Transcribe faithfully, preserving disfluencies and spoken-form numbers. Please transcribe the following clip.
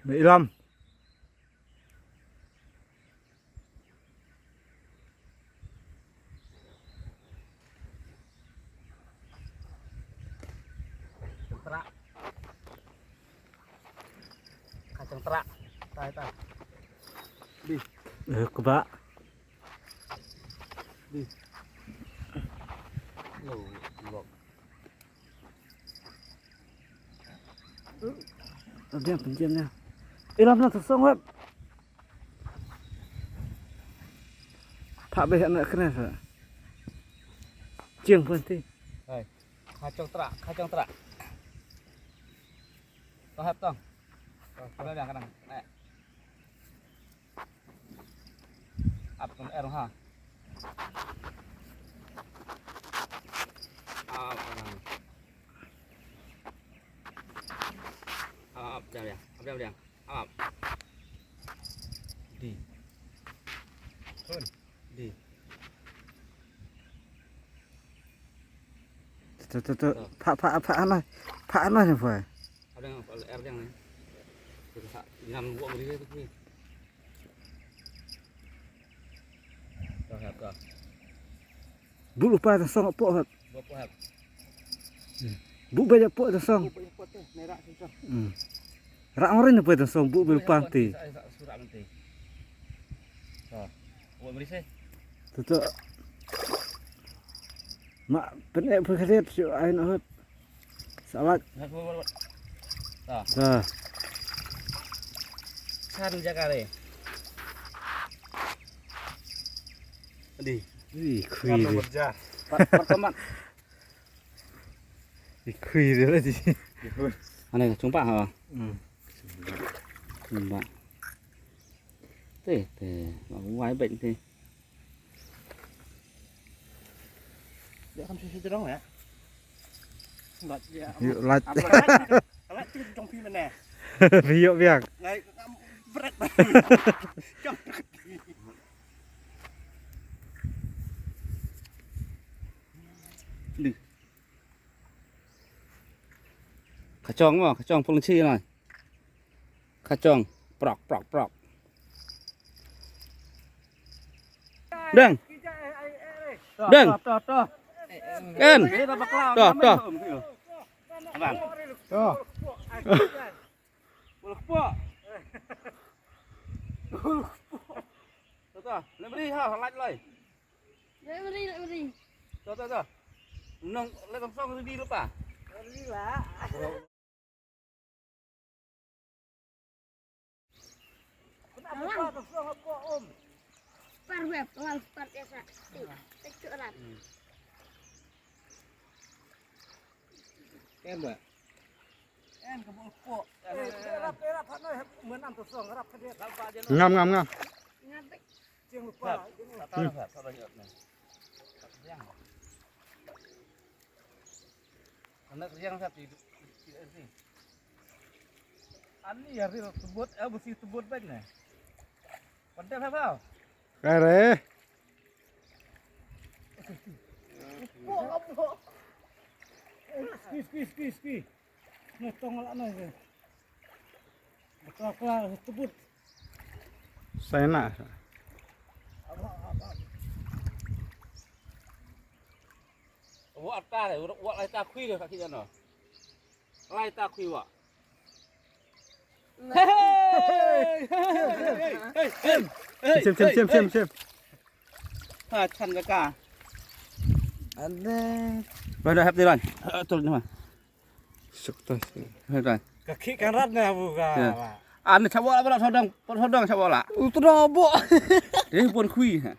Ilam. Trak. Kacang trak. Tai, tai. Di. Eh, kebak. Di. Lo, lo. Diam, diam, diam. Ilam na tu song web. Pak beh anak kena sa. Jing pun ti. Hai. Kacang trak, kacang trak. Tohap tong. Kena dia kena. Eh. Ap, kena air ha. Ap, kena. Ap, diam, diam. Ap, diam, diam. Ap. Di. Kun. Di. Tu, tu, tu, tu. Pak, pak, pak, anai. Pak, anai ni, pak. Ada yang, ada yang ni. Kita sa-, jangan buat beri tu ni. Dah, dah, dah. Bu lupa tu song apa, Pak? Buat apa, Pak? Hmm. Bu banyak apa tu song? Bu banyak apa tu? Merah tu, tu. Hmm. Rak orang apa tu song? Bu lupa nanti. Sa-, sa-, surat nanti. Tu. Buat beri sih. Tu, tu. Mak, penek berkeliat, siu ain ahut. Salat. Nah, buat, buat, buat. Dah. Dah. San jaga deh. Di. Ih, khui dia. Pat, pat, pat. Ih, khui dia lah di. Ih, khui. Mana, cumpa, ha? Hmm. Cumpa. Teh, teh. Wai baik teh. Dia akan susu terang ya. Lat dia. Yuk, lat. Lat tu jong pi mana? Biok biak. Ngai berat. Jom. Kacang mah, kacang pun lenci lah. Kacang, prok, prok, prok. Dang. Dang. Toh, toh, toh. Kan? Toh, toh. Abang. Toh. Uluk pok. Toh, toh. Lem beri ha, lait lai. Lem beri, lem beri. Toh, toh, toh. Nong, lem song ready lepas. Ready lah. Par web, wal par biasa. Techo rat. Ken ba. Ken ka bol ko. Rap, rap, rap, no, menam tu song, rap ka dia. Ngam, ngam, ngam. Ngam. Jing lupa. Rap, rap, rap, rap. Anak riang sa ti, ti, ti. Ani ya ril tebut, eh, besi tebut baik ne. Pandai sa sa. Kare. Ski, ski, ski, ski. Ne tong la ne. Kla, kla, tebut. Sa na. Wa ta le, wa lai ta khui le ka ki no. Lai ta khui wa. Hey, hey, hey, hey, hey, hey. Sim, sim, sim, sim, sim. Ha, chan ka ka. Ade. Ba da hap dilan. Tul ni ma. Suk tas. Hai kan. Ka ki kan rat na bu ka. An chawa la ba sodang, sodang chawa la. U tu no bo. Dei pon khui ha.